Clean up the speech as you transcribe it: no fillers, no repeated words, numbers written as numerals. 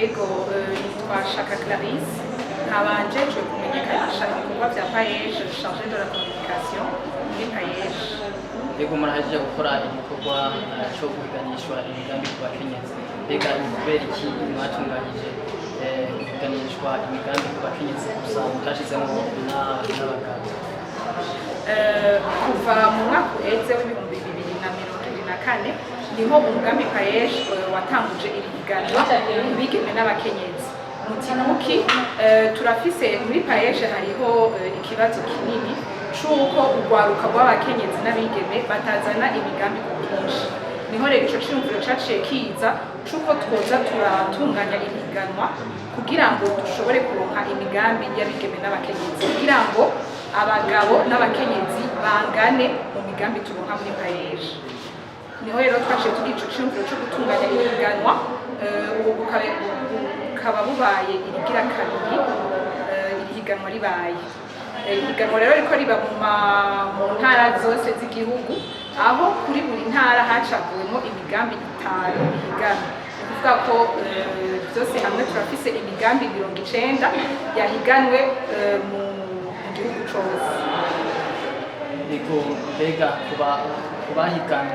Ego, nitwa Shaka Clarisse, nkaba njejwe kumenyekanisha ibikorwa vya PAEEJ, chargée de la communication muri PAEEJ. Mbega murahejeje gukora igikorwa cyo guhiganishwa imigambi ku bakenyezi. Mbega ni kubera iki mwatunganyije guhiganishwa imigambi ku bakenyezi gusa, mutashizemo n'abagabo? Kuva mu mwaka uheze w'2024 niho umugambi PAEEJ watanguje iri higanwa ku bigeme n'abakenyezi. Muti kuki? Turafise muri PAEEJ hariho ikibazo kinini c'uko urwaruka rw'abakenyezi n'abigeme batazana imigambi ku bwinshi. Niho rero ico ciyumviro caciye kiza c'uko twoza turatunganya ihiganwa kugira ngo dushobore kuronka imigambi y'abigeme n'abakenyezi, kugira ngo abagabo n'abakenyezi bangane mu migambi turonka muri PAEEJ. Niho rero twaciye tugira ico ciyumviro co gutunganya ihiganwa. Ubu bukaba bubaye irigira kabiri iri higanwa ribaye. Ihiganwa rero riko riba mu ntara zose z'igihugu, aho kuri buri ntara hacaguwemo imigambi itanu ihiganwa. Ni ukuvuga ko byose hamwe turafise imigambi 90 yahiganwe mu gihugu cose. Ego, mbega kuba kubahiganwa